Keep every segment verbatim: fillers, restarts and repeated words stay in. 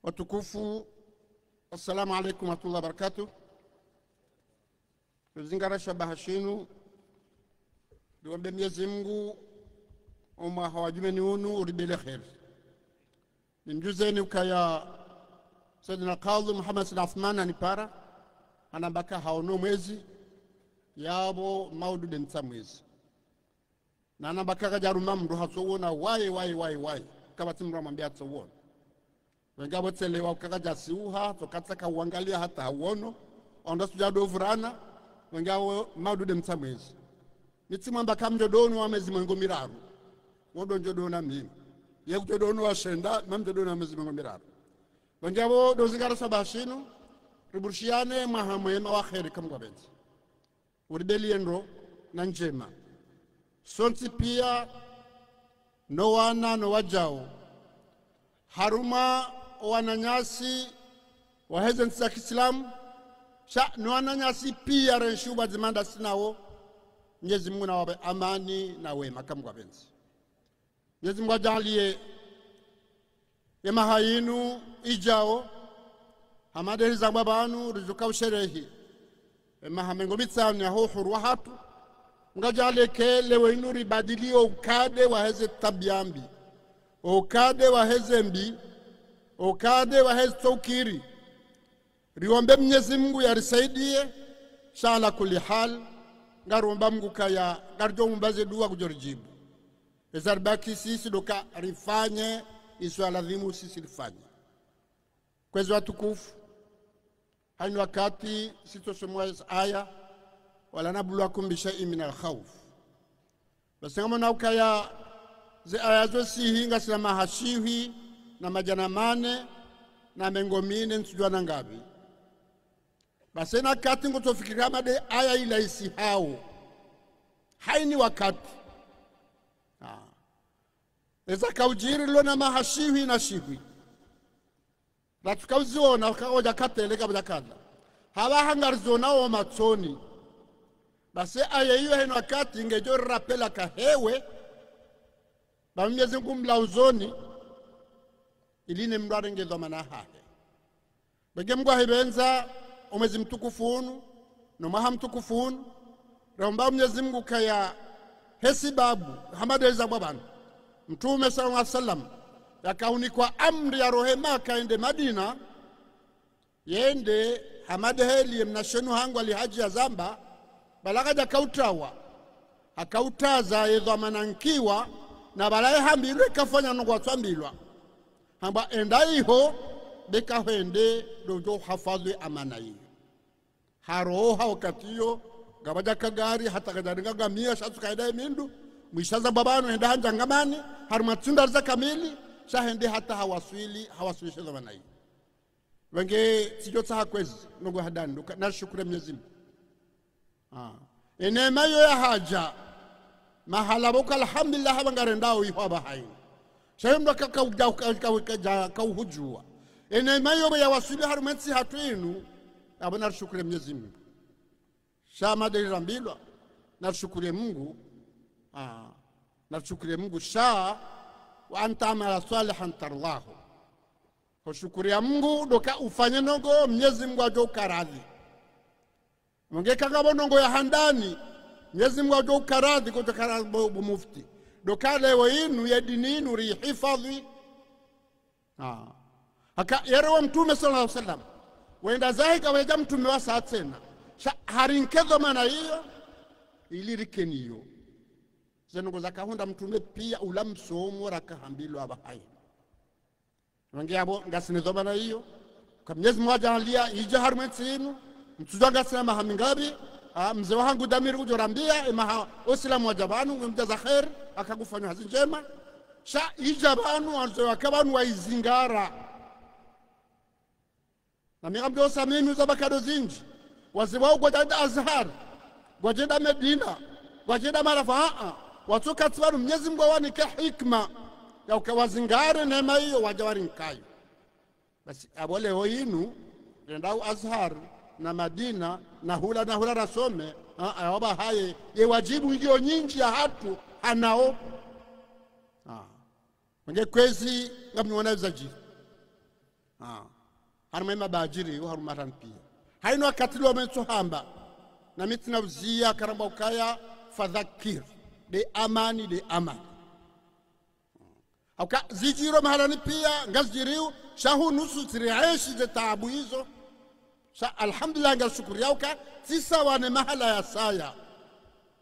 Watukufu, assalamu alaikum warahmatullahi wabarakatuh. Rizingara shabaha shinu, riombe Mwenyezi Mungu omwaha wa djumeni unu uribele kheri. Nimdjuzeni ukaya Sayyidina Kadhi Muhammad Said Athman hanipara, hanamba ka haono mwezi, yapvo maudu de ntsa mwezi. Na hanamba ka kadjaruma mndru hatsowona waye, waye, waye, waye. Kapvatsi mndru hamwambia hatsowona. Wenge apvo tselewa uka kadjasiuha, tsokatsa kauangalia hata hawono, wandru wasudja dovurana, wenge apvo maudu de mtsa mwezi. Nitsimwamba ka mdjo dono wa mezi mengo miraru. Wo ndo ndjo dona mimi. Ye kudjo dono wa shenda, ma mdjo dono wa mezi mengo miraru. Wenge apvo do zingara shabaha shinu, riburishiane mwaha mwema wa kheri kamgwapvenzi. Uribeli yendro na ndjema. Sontsi pia, no wana no wadjao. Harumwa owananyasi waheze ntsi za kiislamu, sha no wananyasi pia renshi upvwadzima ndasi nawo, Mwenyezi Mungu nawapve amani na wema kamgwapvenzi. Mwenyezi Mungu adjaaliye ye maha yinu idjao, hama de rizambwa pvanu ridjoka usherehi ye maha mengo mitsanu yaho uhuru wahatru. Ngadjaaliye ke lewo inu ribadili o ukade waheze twabiya mbi, o ukade waheze mbi, o ukade waheze twaukiri. Riombe Mwenyezi Mungu yarisaidiye, sha ala kulli hal, ngaromba Mungu kaya, ngaridjo mumba ze dua kudjo ridjibu. Eza ribaki sisi ndo ka rifanye izo ya lazimu sisi rifanye. Kwezi watukufu, hayina wakati sitsosomowa ezi aya, ولنبلونكم بشيء من الخوف. Basi ngamwona ukaya ze aya zo sihi ngasina maha shihwi na madjana mane na mengo mine ntsudjuwa na ngapvi. Basi hayina wakati ngotsofikiri hama de aya ila isihao. Hayina wakati. Ah. Eza kaudjiri lona maha shihwi na shihwi. Ratsuka uziona, kakodja katele, kapvadja kala. Hapvaha ngarizionao matsoni. Basi aya iyo hayina wakati ngedjo rirapela ka hewe, ba Mwenyezi Mungu mlauzoni, ili ne mndru arenge dhwamana hahe. Benge Mungu ahipvendza omwezi mtukufu unu, no mwaha mtukufu unu, raomba Mwenyezi Mungu kaya he sibabu, hama de rizambwa pvanu. Mtrume swallallahu alayhi wasallam, yakahunikwa amri yarohe Maka yende Madina, yende hama de heli ye mnashenu hangu Ali Hadji yazamba, pvala kadja kautrawa, hakautaza ye dhwamana nkiwa, na pvala ye hambilwa ikafanya ndrongoo yatswambilwa. Hamba enda iho, be ka hwende ndo udjo hafadhwi amana iyo. Haroha wakati iyo, ngapvadja ka gari, hata kadjarenga ngamia, sha tsuka henda ye mindru, mwisha zambwa pvanu, henda handza ngamani, harumwa tsi ndari za kamili, sha hende hata hawaswili, hawaswilishe dhwamana iyo. Wenge tsidjo tsaha kwezi, ndrongoo hadani, ndo ka, nashukuru Mwenyezi Mungu. Ah. Ye neema iyo yahadja, mahala pvoka alhamdulillah hapva ngarendao iho hapvaha hayina. Sha ye mndru ka, ka, ka, ka, ka, kadja, kauhudjuwa. Ye neema iyo pvo yawaswili harumwa entsi hatru inu, apvo narishukuru Mwenyezi Mungu. Sha hama de rirambilwa, narishukuru Mungu, ah, narishukuru Mungu, sha, وأن تعمل صالحا ترضاه. Ho shukuru ya Mungu, ndo ka ufanye ndrongoo, Mwenyezi Mungu adjo ukaradhi. Mnge ka ngapvo ndrongoo ya handani, Mwenyezi Mungu adjo ukaradhi, kudjo karadhi bo, bo mufti. Ndo ka lewo inu, ye dini inu, rihifadhwi. Ah. Haka, yere wa Mtrume swallallahu alayhi wasallam. Wenda zahe kawedja Mtrume wasa tsena. Sha, harinike dhwamana iyo, ili rike nayo. Ze ndrongoo zakahundra Mtrume pia ula msomo rakahambilwa hapvaha hayina. Wenge apvo, ngasina dhwamana iyo. Ka Mwenyezi Mungu adjaaliya, idja harumwa entsi inu. Ntsudjuwa ngasina maha mingapvi. Ah, mze wahangu Damiri kudjo rambia, ye maha osilamu wadja pvanu, ngemdjaza kheri, akagufanya hazi ndjema. Sha idja pvanu, wandze waka pvanu waizingara. Na mi ngamdjo sa mimi uza bakado zindji. Wazee wao ngwadjenda Azhar, ngwadjenda Medina, ngwadjenda Marafa, aa. Watsokatsi pvanu Mwenyezi Mungu awanike hikima ya uka wazingare neema iyo wadja warinikayo. Basi, apvo lewo inu, renda u Azhar, na Madina, na hula, na hula rasome, aa, ya wapvahaye, ye wadjibu ngiyo nyindji ya hatru, hanao. Aa. Wenge kwezi, ngamniona zadjiri. Ah. Harumwa ye mabadjiri, yo harumwa mahalani piya. Hayina wakati lo metso hamba. Na mi tsina uziya karamba ukaya fadhakir. Nde amani, nde amani. Hauka zidjiriyo mahalani piya, ngazidjiriyo, sha hunu sisi rienshi ze taabu izo. Sha, alhamdulillah, ngashukuriya uka, tsi sawa ne mahala ya saya.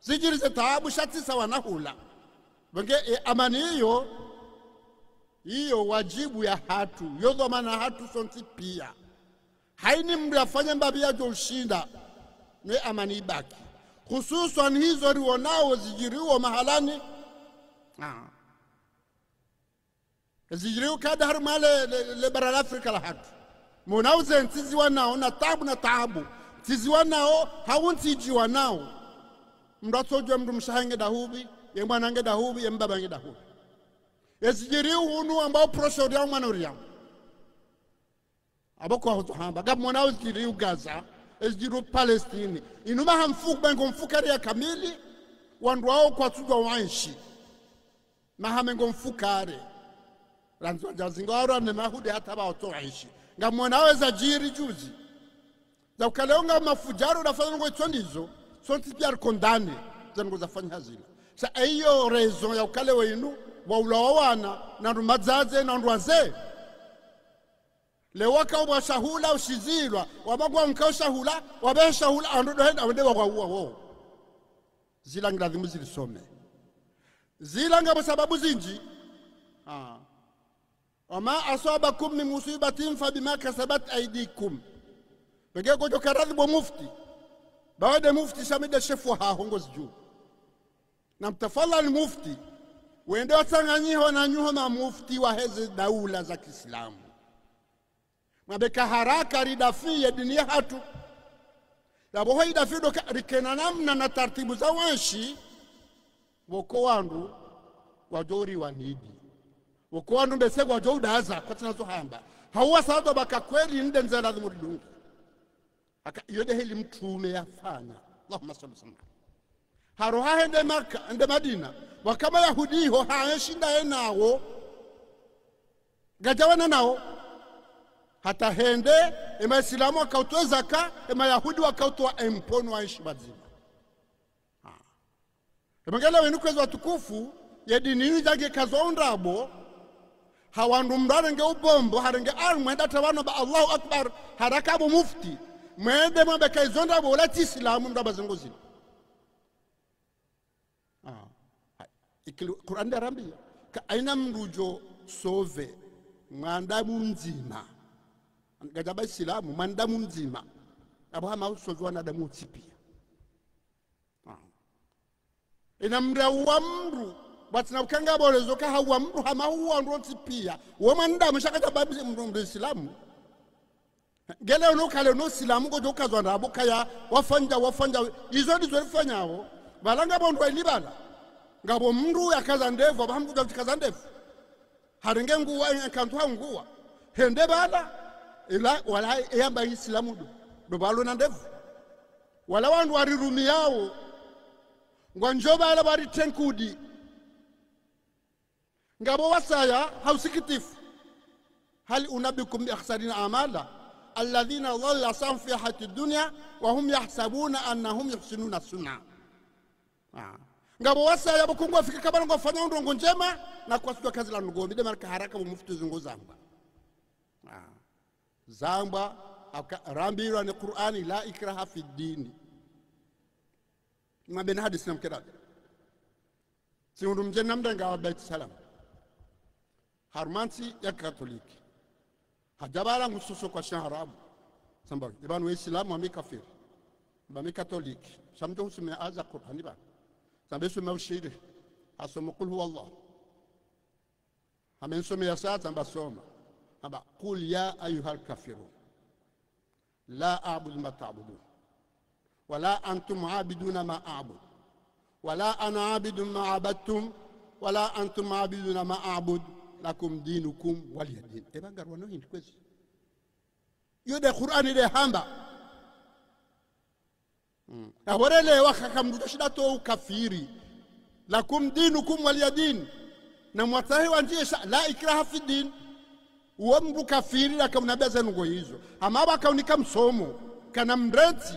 Zidjiri ze taabu, sha tsi sawa na hula. Pvenge, e, amani iyo, iyo wadjibu yahatru, yo dhwamana yahatru sontsi piya. Hayina mndru yafanya mbapvi yadjo ushinda, ne amani ibaki. Hususwani hizo riwonao zidjiriyo mahalani. Ah. Zidjiriyo kada harumwa le, le, le bara la Afrika lahatru. Mwonao ze ntsi ziwanao na taabu na taabu. Ntsi ziwanao, hau ntsi djiwanao. Mndru atsodjuwa mndru mshe wahe nge dahupvi, ye mwana nge dahupvi, ye mbaba nge dahupvi. Ezidjiriyo hunu ambao prosho uriya mwana uriya. Apvo kwahutso hamba, ngapvo mwonao zidjiriyo Gaza, ezidjiriyo Palestine. Inu maha mfuku, mengo mfukare ya kamili, wandru wawo kwatsudjuwa wenshi. Maha mengo mfukare. Randzi wadja zinga waro ne Mayahudi hata pvao tso wenshi. Ngamwonao ezadjiri juzi. Za ukaya leo nga mafudjari unafanya ndrongo itso ndizo, sontsi piya rikondane, za ndrongo zafanya hazila. Sha eyo raison ya ukaya leo inu, waulawa wana, na wandru madzadze, na wandru wazee. Leo waka uwa shahula, ushizilwa, wamagwa mka ushahula, wabe shahula, andro ndo henda, wende wawauwa wo. Zila ngilazimu zilisome. Zila ngapvo sababu zindji. Ah. وما أصابكم من مصيبة فبما كسبت أيديكم. Pvenge ngodjo karadhi bo mufti. Bawe nde mufti sha mi nde shefu wahaho ngozidjuwa. Na mtafadhali mufti. Wende watsanganyihe na nyuho mamufti waheze daula za kiislamu. Mwambe ka haraka ridafi ye dini yahatru. Yapvo ho idafi ndo ka rikena namna na taratibu za wenshi. Pvoko wandru wadjo uriwa nidi. Pvoko wandru mbese wadjo udaza, kwatsina zo hamba. Hauwa sababu pvaka kweli nde ndzia lazimu ridunge. Haka, iyo nde heli mtrume yafanya. Allahumma salli wa sallim. Haroha hende Maka, hende Madina. Waka Mayahudi iho, haenshi ndaye nawo. Ngadjawana nawo. Hata hende, e Maislamu wakautowa zaka, e Mayahudi wakautowa impôt no waenshi pvadzima. Ah. Emangele wenu kwezi watukufu, ye dini inu djange kazo ndrabo, ha wandru mndru harenge ubombo, harenge arme, hata pvanu ba Allahu Akbar, haraka bo mufti, mwende mwambe ka izo ndrabo, ula tsi islamu ndrabo zindrongo zinu. Ah. Ikili, Qur'an nde yarambiya, ka hayina mndru udjo sauver mwanadamu mdzima. Ngadjamba islamu, mwanadamu mdzima. Apvo hama usauver wanadamu wontsi piya. Ah. Hayina mndru yauwa mndru, pvatsina ukaya ngapvo lezo ka hauwa mndru hama huwa ndrontsi piya. Wo mwanadamu sha kadjamba mndru, mndru islamu. Ngele uno kale uno islamu ngodjo kazwa ndrabo kaya, wafanya, wafanya, izo ndizo rifanyao. Pvala ngapvo ndrwa ili pvala. Ngapvo mndru yakaza ndevu, apvo hamdru djauti kaza ndevu. Harenge nguwa, e, kantu ha nguwa. Hende pvala, ila, wala, eyamba islamu ndo. Ndo pvalo na ndevu. Wala wandru warirumiyao. Ngwandjo pvala pvaritenkudi. Ngapvo wasaya ha usikitifu. هل أنبئكم بالأخسرين أعمالا الذين ضل سعيهم في الحياة الدنيا وهم يحسبون أنهم يحسنون صنعا. Ah. Ngapvo wasaya pvoko ngwafikiri ka pvanu ngwafanyao ndrongo ndjema na kwatsudjuwa ka zila ndrongo mbi nde mana ka haraka bo mufti zindrongo zamba. Ah. Zamba, haka rambilwa ne Qur'ani, لا إكراه في الدين. Mwambe na hadisi na mkerabe. Tsi mndru mdjeni na mrenga wa Beit Salam. Harumwa ntsi ya Katoliki. Hadja pvala ngusoso kwa shaharabu. Samba, ipvanu we islamu wa mi kafiri. Ba mi Katoliki. Sha mdjo husomea aya za Qur'ani pvanu. Samba isome ushiri. Hasoma قل هو الله. Hamba nisome ya sasa, hamba soma. Hamba, قل يا أيها الكافرون. لا أعبد ما تعبدون. ولا أنتم عابدون ما أعبد. ولا أنا عابد ما عبدتم. ولا أنتم عابدون ما أعبد. لكم دينكم ولي دين. Eba ngarwano hindri kwezi. Iyo nde Qur'ani nde hamba. Mm. Aworele wakaka mndru tashinda to ukafiri. لكم دينكم ولي دين. Na mwatsahe wandjie sha, لا إكراه في الدين. Uwo mndru kafiri, yaka unambia ze ndrongoo izo. Hama pvaka unika msomo, kana mrentsi.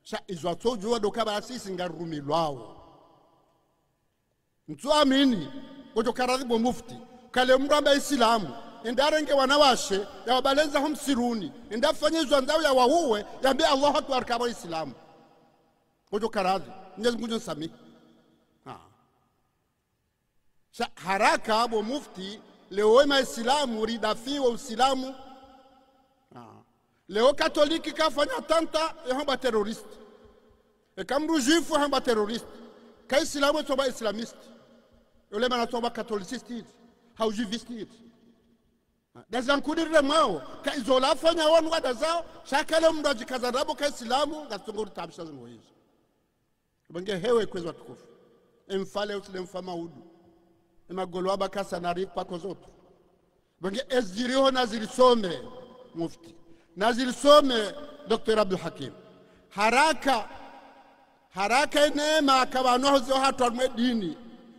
Sha izo atsodjuwa ndo uka pvala sisi ngarumilwao. Ntsu amini, ngodjo karadhi bo mufti. Kale mndru amba Isilamu, ende arenge wanawashe, yawabalenza ho msiruni, ende afanye izo andzao yawauwe, yambe Allahu Akbar kapvo Isilamu. Ngodjo karadhi, Mnyezi Mungu ngudjo nisamihi. Ah. Sha haraka bo mufti, leo ema Isilamu, ridafiwa Usilamu. Ah. Leo Katoliki kafanya attentat, yahambwa terroriste. Eka mndru juifu hambwa terroriste. Ka Isilamu etsambwa islamiste. Yo le mana tsambwa catholiciste hindri. Hau juiviste hindri. Ah. Daza nkudiri le mwao, ka izo lafanya wanu wada zao, sha kale mndru adjikaza ndrabo ka Isilamu, ngatsongo ritabisha ze ndrongoo izo. Pvenge hewe kwezi watukufu. Emfale usile mfa maudu. Emagolo wabakasa na ripa kozotu. Pvenge eziriho nazirisome mufti. Nazirisome Docteur Abdul Hakim. Haraka, haraka enema akapvanu hozi ohatru harumwa edini.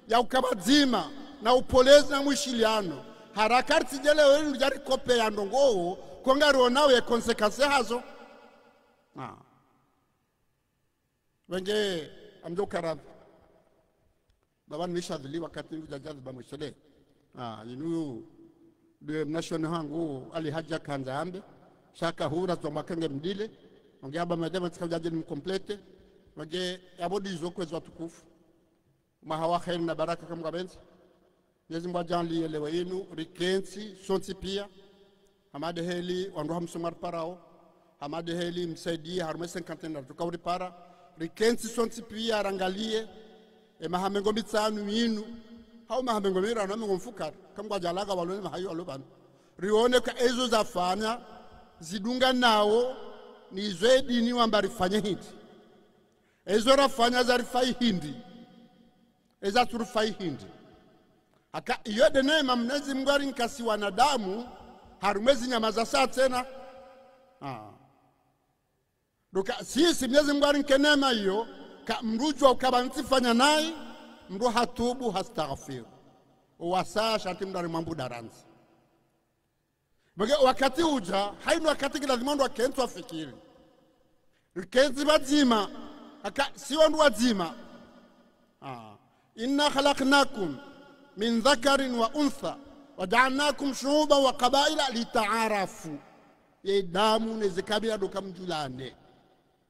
Ya ukaya pvadzima, na upolezi na mwishiliano. Haraka ritsidjelewe inu djarikope ya ndrongoo, ko ngarionawo ye conséquence hazo. Ah. Pvenge, amdjo karadhi. Baba nimeshadhili wakati ngu djadjadhi ba mweshele. Ah, inu ndiye mnashoni hangu Ali Hadja kandza ambe. Sha kahura zo mwaka nge mdile. Pvenge aba madama tsika udjadje ni mkomplete. Pvenge, yapvo ndizo kwezi watukufu. Mwaha wa kheri na baraka kamwe ngapvendze. Mnyezi Mungu adjaanliye leo inu, rikentsi, sontsi pia. Hama de heli, wandru hamsoma riparao. Hama de heli, msaidiye, harumwa e cinquantaine na tuka uripara. Rikentsi, sontsi pia, rangaliye. Emaha mengo mitsanu inu. Hau maha mengo miraru na mengo mfukare. Kamwe ngwadjalaga walo ne maha yo walo pvanu. Rione ka ezo zafanya, zidunga nao, ni izo edini wamba rifanye hindri. Ezo rafanya zarifai hindri. Eza tsurifai hindri. Haka iyo de neema Mnyezi Mungu arinkasi wanadamu, harumwa ezi nyama zasa tsena. Ah. Ndo uka sisi Mnyezi Mungu arinke neema iyo, ka mndru udjuwa ukaya pvanu tsifanya nayi, mndru hatubu, hastaghfiru. Owasa sharti mndru arimwambu darandzi. Pvenge wakati udja, hayina wakati ngilazimu wandru wakentsi wafikiri. Rikentsi pvadzima, haka si wandru wadzima. Ah. إنا خلقناكم من ذكر وأنثى وجعلناكم شعوبا وقبائل لتعارفوا. Ye damu ne ze kabila ndo uka mdjulane.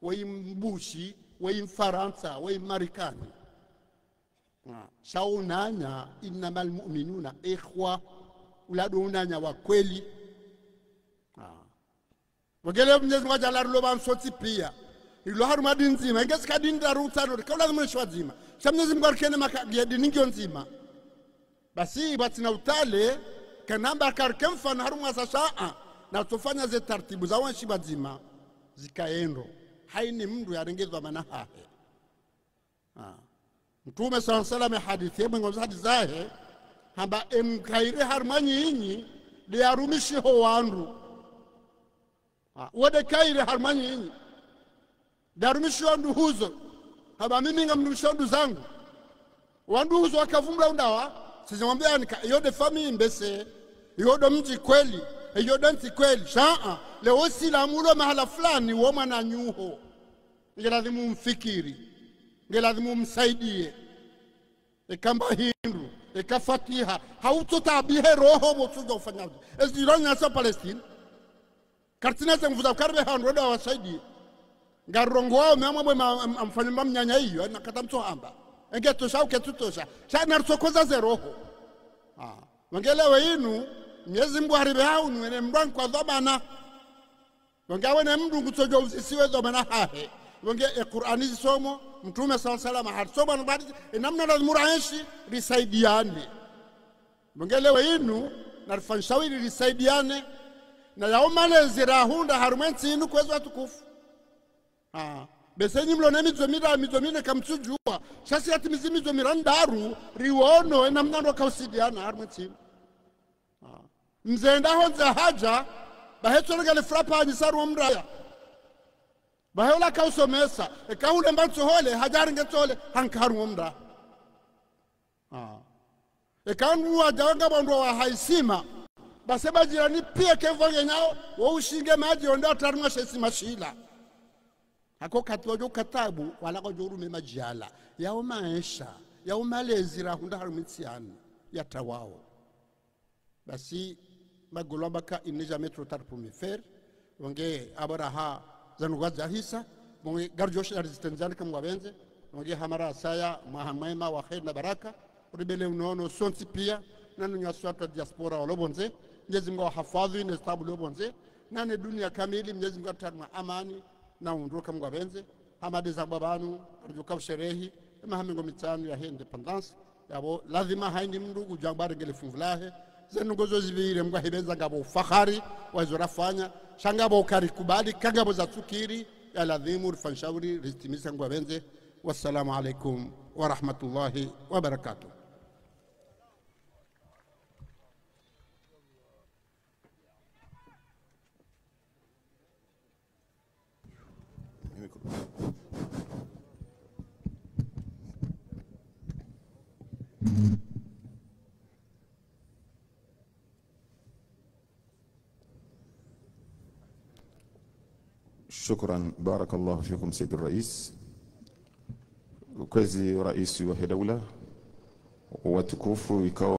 Weyi mbushi, weyi mfarantsa, weyi mmarikani. Ah, sha unanya, إنما المؤمنون إخوة. Ula ndo unanya wa kweli. Ah. Pvenge leo Mnyezi Mungu adjaanliye rilo pvanu sontsi pia. Rilo harumwa dini ndzima. Inge tsika dini ndraru ntsanu, rika ulazimu rishi wadzima. Sha Mnyezi Mungu arike neema ka ye dini ngiyo ndzima. Basi, pvatsina utale, kanamba karike mfano harumwa za shaa. Na tsofanya ze taratibu za wenshi pvadzima. Zikaye ndro. Hayina mndru yarenge dhwamana hahe. Ah. Mtrume swallallahu alayhi wasallam hadisi, ye mwengo hadisi zahe, hamba emkairi harumwa nyinyi, de yarumishiho wandru. Ah, wo de kairi harumwa nyinyi. De yarumishiho wandru huzo. Hamba mimi ngamrumishiho wandru zangu. Wandru huzo wakavumbula undawa, sisi mwambiani ka, iyo de famiyi mbese, iyo do mdji kweli, iyo de ntsi kweli. Shaa, leo Usilamu ulo mahala fulani wo mwananyaho. Nge lazimu umfikiri. Nge lazimu umsaidiye. Eka mba hindru, eka fatiha, hau tsotabihe roho pvo tsudja ufanya. Ezi Iran nyasa Palestine. Karitsina ze nguvu za ukaribe handru ndo wasaidiye. Ngarongoao meamwa bwe ma-, am-, amfanye mba mnyanya iyo, na kata mtsohamba. Enge tosha uke tsutosha. Sha naritsokoza ze roho. Ah. Pvenge leo inu, Mnyezi Mungu haribe haunu, ene mndru ankwa dhwamana. Pvenge wene mndru ngutsodjo uzisiwe dhwamana hahe. Pvenge e Kur'ani zisomo, Mtrume swallallahu alayhi wasallam harisomo, na badi, e namna lazimu raenshi, risaidiane. Pvenge leo inu, narifanye shawiri risaidiane. Na yao malezi rahundra harumwa entsi inu kwezi watukufu. Ah, bese nyi mlo ne midzo mira, midzo mine kamtsudjuwa. Sha si yatimizi midzo mira ndraru, riwono, e namna ndo kausidiana harumwa entsi inu. Ah. Mze enda hondze hadja, bahe tsole ngale frappe hanyi sa harumwa mraya. Bahe ola kausomesa, eka hule mba ntsohole, hadja haringe tsole, hanka harumwa mraya. Ah. Eka ndru wadja wanga wandru wa haisima, Basi majirani piya kepvo ngenyao, wo ushinge madji wende watrarumwa she sima shila. Hako wakati wadjo katabu, wala kwadjo urume madji yala. Yao maesha, yao malezi rahundra harumwa intsi yanu, ya tawao. Basi, magolo amba ka il n'est jamais trop tard pour mieux faire. Wonge apvo raha zanu ngwadjahisa. Wonge ngaridjo shinda rizitrendzani eka Mngu yapvendze. Wonge hamara saya, mwaha mwema, wa kheri na baraka. Uribele unono, sontsi piya. Nanu nyaswatwa diaspora walo pvondze. Mnyezi Mngu awahafadhwi, ne zitabu lo pvondze. Na ne duniya kamili, Mnyezi Mngu atrarumwa amani. Na undru eka Mngu yapvendze. Hama de za bwabanu, ngaridjo ka usherehi, ema ha mengo mitsanu yahe indépendance, yapvo lazima hayina mndru udjo amba rengele funvu lahe, zinu ngozo zipvire Mngu ahipvendza ngapvo ufahari, wa izo rafanya, sha ngapvo ukari kubali, ka ngapvo za tsukiri, ya lazimu rifanye shauri, rizitimise Mngu yapvendze. Wassalamu alaikum wa rahmatullahi wa barakatuh. شكرا، بارك الله فيكم سيد الرئيس. Kwezi raisi wahe daula, watukufu ikao